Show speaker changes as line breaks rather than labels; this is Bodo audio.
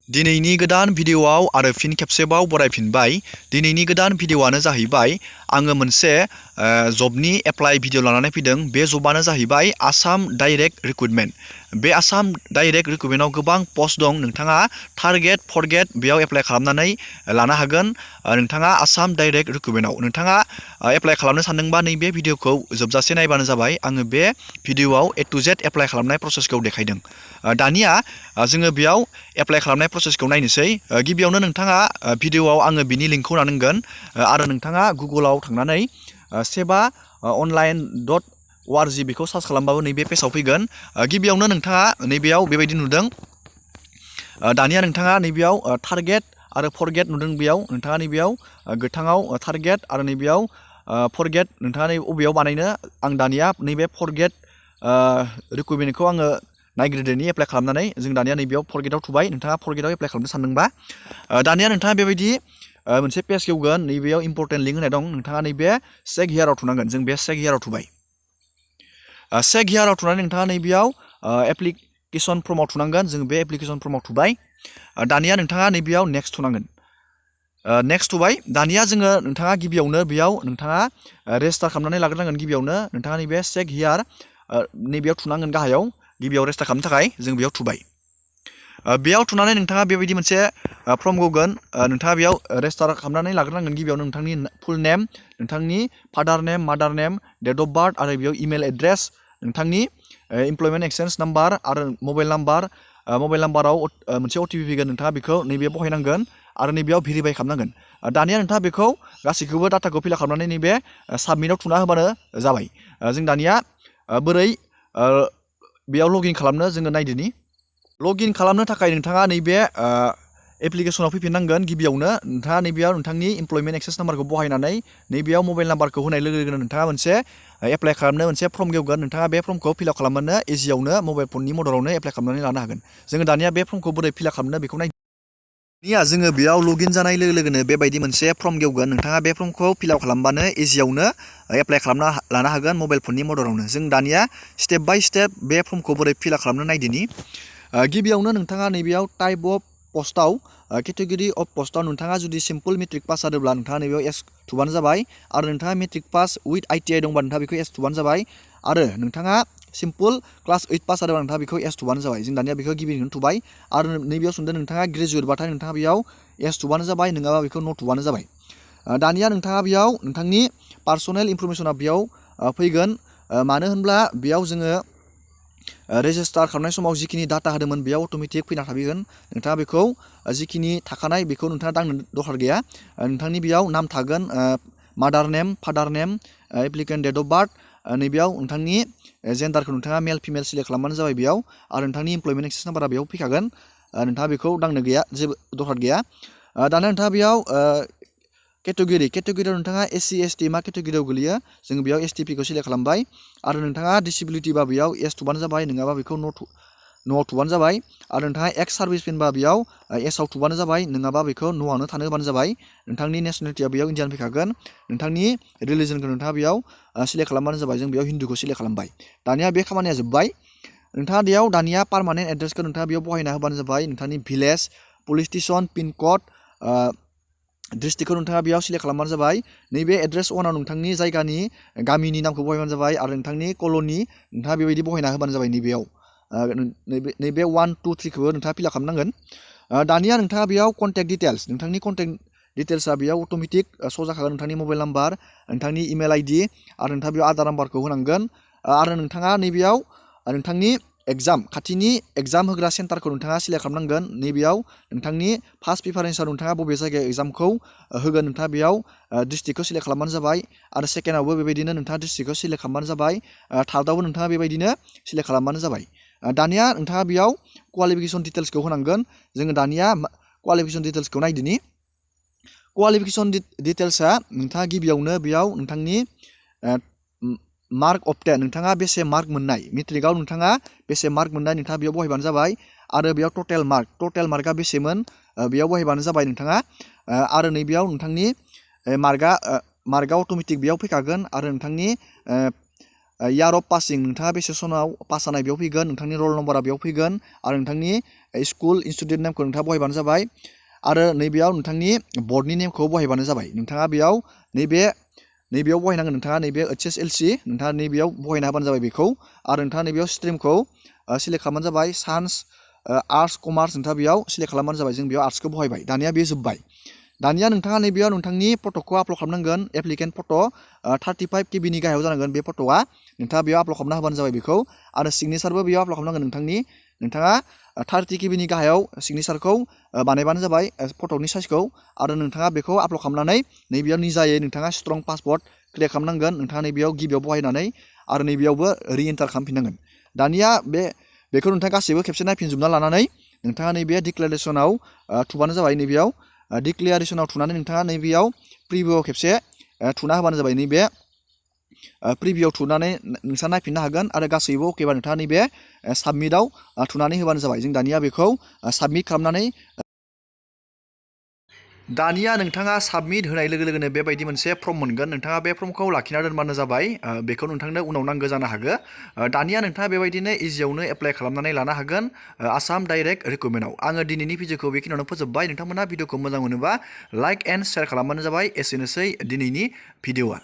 दिनैनि गोदान भिडिअआव आरो फिन खेबसेबाव बरायफिनबाय। दिनैनि गोदान भिडिअआनो जाहैबाय आङो मोनसे जबनि एप्लाइ भिडिअ लानानै फैदों। बे जबानो जाहैबाय आसाम डाइरेक्ट रिक्रुटमेन्ट। बे आसाम डाइरेक्ट रिक्रुटमेन्टआव गोबां पस्ट दं। नोंथाङा थार्ड ग्रेड फर्थ ग्रेड बेयाव एप्लाइ खालामनानै लानो हागोन। नोंथाङा आसाम डाइरेक्ट रिक्रुटमेन्टआव नोंथाङा एप्लाइ खालामनो सानदोंबा नैबे भिडिअखौ जोबजासे नायबानो जाबाय। आङो बे भिडिअआव ए टु जेड एप्लाइ खालामनाय प्रसेसखौ देखायदों। दानिया जोङो बेयाव एप्लाइ खालामनाय प्रसेसखौ नायनोसै। गिबियावनो नोंथाङा भिडिअआव आङो बिनि लिंकखौ लानांगोन आरो नोंथाङा गुगोलाव थांनानै सेबा अनलाइन डट अआरजि बेखौ सार्च खालामबाबो नैबे पेजाव फैगोन। गिबियावनो नोंथाङा नैबेयाव बेबायदि नुदों। दानिया नोंथाङा नैबेयाव थार्ड ग्रेड आरो फर्थ ग्रेड नुदों। बेयाव नोंथाङा नैबेयाव गोथाङाव थार्ड ग्रेड आरो नैबेयाव फर्थ ग्रेड नोंथाङा नै बबेयाव बानायनो। आं दानिया नैबे फर्थ ग्रेड रिक्रुटमेन्टखौ आङो नायग्रोदोनि एप्लाइ खालामनानै। जों दानिया नैबेयाव फर्थ ग्रेडआव थुबाय। नोंथाङा फर्थ ग्रेडआव एप्लाइ खालामनो सानदोंबा दानिया नोंथाङा बेबायदि मोनसे पेज खेवगोन। नैबेयाव इम्परटेन्ट लिंक होनाय दं। नोंथाङा नैबे चेक हियाराव थुनांगोन। जों बे चेक हियाराव थुबाय। चेक हियाराव थुनानै नोंथाङा नैबेयाव एप्लिकेसन फर्माव थुनांगोन। जों बे एप्लिकेसन फर्माव थुबाय। दानिया नोंथाङा नैबेयाव नेक्स्ट थुनांगोन। नेक्स्ट थुबाय। दानिया जोङो नोंथाङा गिबियावनो बेयाव नोंथाङा रेजिस्टार खालामनानै लाग्रोनांगोन। गिबियावनो नोंथाङा नैबे चेक हियार नैबेयाव थुनांगोन। गाहायाव गिबियाव रेजिस्टार खालामनो थाखाय जों बेयाव थुबाय। बेयाव थुनानै नोंथाङा बेबायदि मोनसे फर्म होगोन। नोंथाङा बेयाव रेजिस्टार खालामनानै लाग्रोनांगोन। गिबियावनो नोंथांनि फुल नेम, नोंथांनि फादार नेम, मादार नेम, डेट अफ बार्थ आरो बेयाव इमेल एड्रेस, नोंथांनि इमप्लयमेन्ट एक्सचेन्ज नाम्बार आरो मबाइल नाम्बार। मबाइल नाम्बाराव मोनसे अटिपि फैगोन। नोंथाङा बेखौ नैबेयाव बहायनांगोन आरो नैबेयाव भेरिफाइ खालामनांगोन। दानिया नोंथाङा बेखौ गासैखौबो डाटाखौ फिल खालामनानै नैबे साबमिटआव थुना होबानो जाबाय। जों दानिया बोरै बेयाव लगिन खालामनो जोङो नायदोनि। लगिन खालामनो थाखाय नोंथाङा नैबे एप्लिकेसनाव फैफिननांगोन। गिबियावनो नोंथाङा नैबेयाव नोंथांनि इमप्लयमेन्ट एक्सेस नाम्बारखौ बहायनानै नैबेयाव मबाइल नाम्बारखौ होनाय लोगो लोगोनो नोंथाङा मोनसे एप्लाइ खालामनो मोनसे फर्म गेवगोन। नोंथाङा बे फर्मखौ फिलआप खालामनो इजियावनो मबाइल फननि मददावनो एप्लाइ खालामनानै लानो हागोन। जोङो दानिया बे फर्मखौ बोरै फिलआप खालामनो बेखौ नायनिया। जोङो बेयाव लगिन जानाय लोगो लोगोनो बेबायदि मोनसे फर्म गेवगोन। नोंथाङा बे फर्मखौ फिलआप खालामबानो इजियावनो एप्लाइ खालामना लानो हागोन मबाइल फननि मददावनो। जों दानिया स्टेप बाय स्टेप बे फर्मखौ बोरै फिलआप खालामनो नायदिनि। गिबियावनो नोंथाङा नैबेयाव टाइप अफ पस्टआव केटेगरि अफ पस्टआव नोंथाङा जुदि सिम्पल मेट्रिक पास जादोंब्ला नोंथाङा नैबेयाव एस थुबानो जाबाय। आरो नोंथाङा मेट्रिक पास उइथ ITI दंबा नोंथाङा बेखौ एस थुबानो जाबाय। आरो नोंथाङा सिम्पल क्लास 8 पास जादोंबा नोंथाङा बेखौ एस थुबानो जाबाय। जों दानिया बेखौ गिबियावनो थुबाय। आरो नैबेयाव सोंदों नोंथाङा ग्रेजुवेटबाथाय नोंथाङा बेयाव एस थुबानो जाबाय, नङाबा बेखौ न' थुबानो जाबाय। दानिया नोंथाङा बेयाव नोंथांनि पार्सनेल इनफरमेसना बेयाव फैगोन। मानो होनब्ला बेयाव जोङो रेजिस्टार खालामनाय समाव जिखिनि डाटा होदोंमोन बेयाव अट'मेटिक फैना थाफैगोन। नोंथाङा बेखौ जिखिनि थाखानाय बेखौ नोंथाङा दांनो दरकार गैया। नोंथांनि बेयाव नाम थागोन, mother name, father name, applicant date of birth, नैबेयाव नोंथांनि जेन्डारखौ नोंथाङा मेल फिमेल सिलेक्ट खालामबानो जाबाय बेयाव। आरो नोंथांनि इमप्लयमेन्ट एक्सेस नाम्बारा बेयाव फैखागोन। नोंथाङा बेखौ दांनो गैया, जेबो दरकार गैया। दानिया नोंथाङा बेयाव केटेगरियाव नोंथाङा SC ST मा केटेगरियाव गोलैयो जों बेयाव STP खौ सिलेक्ट खालामबाय। आरो नोंथाङा डिसेबिलिटि बा बेयाव एस थुबानो जाबाय, नङाबा बेखौ न'आव थुबानो जाबाय। आरो नोंथाङा एक्स सार्भिसमेन बा बेयाव एसआव थुबानो जाबाय, नङाबा बेखौ न'आवनो थानो होबानो जाबाय। नोंथांनि नेसनेलिटिया बेयाव इन्डियान फैखागोन। नोंथांनि रिलिजनखौ नोंथाङा बेयाव सिलेक्ट खालामबानो जाबाय। जों बेयाव हिन्दुखौ सिलेक्ट खालामबाय। दानिया बे खामानिया जोब्बाय। नोंथाङा बेयाव दानिया पार्मानेन्ट एड्रेसखौ नोंथाङा बेयाव बहायना होबानो जाबाय। नोंथांनि village, police station, pin code, डिस्ट्रिक्टखौ नोंथाङा बेयाव सिलेक्ट खालामबानो जाबाय। नैबे एड्रेस अनाव नोंथांनि जायगानि गामिनि नामखौ बहायबानो जाबाय। आरो नोंथांनि कल'नि नोंथाङा बेबायदि बहायना होबानो जाबाय। नैबेयाव नैबे 1 2 3 खौबो नोंथाङा फिलआप खालामनांगोन। दानिया नोंथाङा बेयाव कन्टेक्ट डिटेल्स, नोंथांनि कन्टेक्ट डिटेल्सआ बेयाव अट'मेटिक स' जाखागोन। नोंथांनि मबाइल नाम्बार, नोंथांनि इमेल ID आरो नोंथाङा बेयाव आधार नाम्बारखौ होनांगोन। आरो नोंथाङा नैबेयाव नोंथांनि खाथिनि एग्जाम होग्रा सेन्टारखौ नोंथाङा सिलेक्ट खालामनांगोन। नैबेयाव नोंथांनि फार्स्ट प्रिफारेन्सआव नोंथाङा बबे जायगायाव एग्जामखौ होगोन नोंथाङा बेयाव डिस्ट्रिक्टखौ सिलेक्ट खालामबानो जाबाय। आरो सेकेन्डआवबो बेबायदिनो नोंथाङा डिस्ट्रिक्टखौ सिलेक्ट खालामबानो जाबाय। थार्डआवबो नोंथाङा बेबायदिनो सिलेक्ट खालामबानो जाबाय। दानिया नोंथाङा बेयाव क्वालिफिकेसन डिटेल्सखौ होनांगोन। जोङो दानिया क्वालिफिकेसन डिटेल्सखौ नायदिनि। क्वालिफिकेसन डिटेल्सआ नोंथाङा गिबियावनो बेयाव नोंथांनि मार्क अबटेन, नोंथाङा बेसे मार्क मोननाय, मेट्रिकआव नोंथाङा बेसे मार्क मोननाय नोंथाङा बेयाव बहायबानो जाबाय। आरो बेयाव टटेल मार्कआ बेसेमोन बेयाव बहायबानो जाबाय नोंथाङा। आरो नैबेयाव नोंथांनि मार्कआ अट'मेटिक बेयाव फैखागोन। आरो नोंथांनि इयार अफ पासिं, नोंथाङा बेसे सनाव पास जानाय बेयाव फैगोन। नोंथांनि रल नम्बरा बेयाव फैगोन। आरो नोंथांनि स्कुल इनस्टिट्युट नेमखौ नोंथाङा बहायबानो जाबाय आरो नैबेयाव नोंथांनि बर्डनि नेमखौ बहायबानो जाबाय नोंथाङा बेयाव नैबेयाव बहायनांगोन नोंथाङा नैबे HSLC नोंथाङा नैबेयाव बहायना होबानो जाबाय बेखौ आरो नोंथाङा नैबेयाव स्ट्रिमखौ सिलेक्ट खालामबानो जाबाय साइन्स आर्ट्स कमार्स नोंथाङा बेयाव सिलेक्ट खालामबानो जाबाय जों बेयाव आर्ट्सखौ बहायबाय दानिया बे जोब्बाय दानिया नोंथाङा नैबेयाव नोंथांनि फट'खौ आपल'ड खालामनांगोन एप्लिकेन्ट फट' 35 KBनि गाहायाव जानांगोन बे फट'आ नोंथाङा बेयाव आपल'ड खालामना होबानो जाबाय बेखौ आरो सिगनेसारबो बेयाव आपल'ड खालामनांगोन नोंथाङा 30 KBनि गाहायाव सिगनेसारखौ बानायबानो जाबाय फट'नि साइजखौ आरो नोंथाङा बेखौ आपल'ड खालामनानै नैबेयाव निजायै नोंथाङा स्ट्रं पासवर्ड क्रिएट खालामनांगोन नोंथाङा नैबेयाव गिबियाव बहायनानै आरो नैबेयावबो रिएन्टार खालामफिननांगोन दानिया बेखौ नोंथाङा गासैबो खेबसे नायफिनजोबना लानानै नोंथाङा नैबे डिक्लारेसनाव थुबानो जाबाय नैबेयाव डिक्लेरेसनाव थुनानै नोंथाङा नैबेयाव प्रिभिउआव खेबसे थुना होबानो जाबाय नैबे प्रिभिउआव थुनानै नोंथाङा नायफिननो हागोन आरो गासैबो अकेबा नोंथाङा नैबे साबमिटआव थुनानै होबानो जाबाय जों दानिया बेखौ साबमिट खालामनानै दानिया नोंथाङा साबमिट होनाय लोगो लोगोनो बेबायदि मोनसे फर्म मोनगोन नोंथाङा बे फर्मखौ लाखिना दोनबानो जाबाय बेखौ नोंथांनो उनाव नांगौ जानो हागौ दानिया नोंथाङा बेबायदिनो इजियावनो एप्लाइ खालामनानै लानो हागोन आसाम डाइरेक्ट रिक्रुटमेन्टआव आङो दिनैनि भिडिअखौ बेखिनियावनो फोजोबबाय नोंथांमोना भिडिअखौ मोजां मोनोबा लाइक एन्ड शेयार खालामबानो जाबाय एसेनोसै दिनैनि भिडिअआ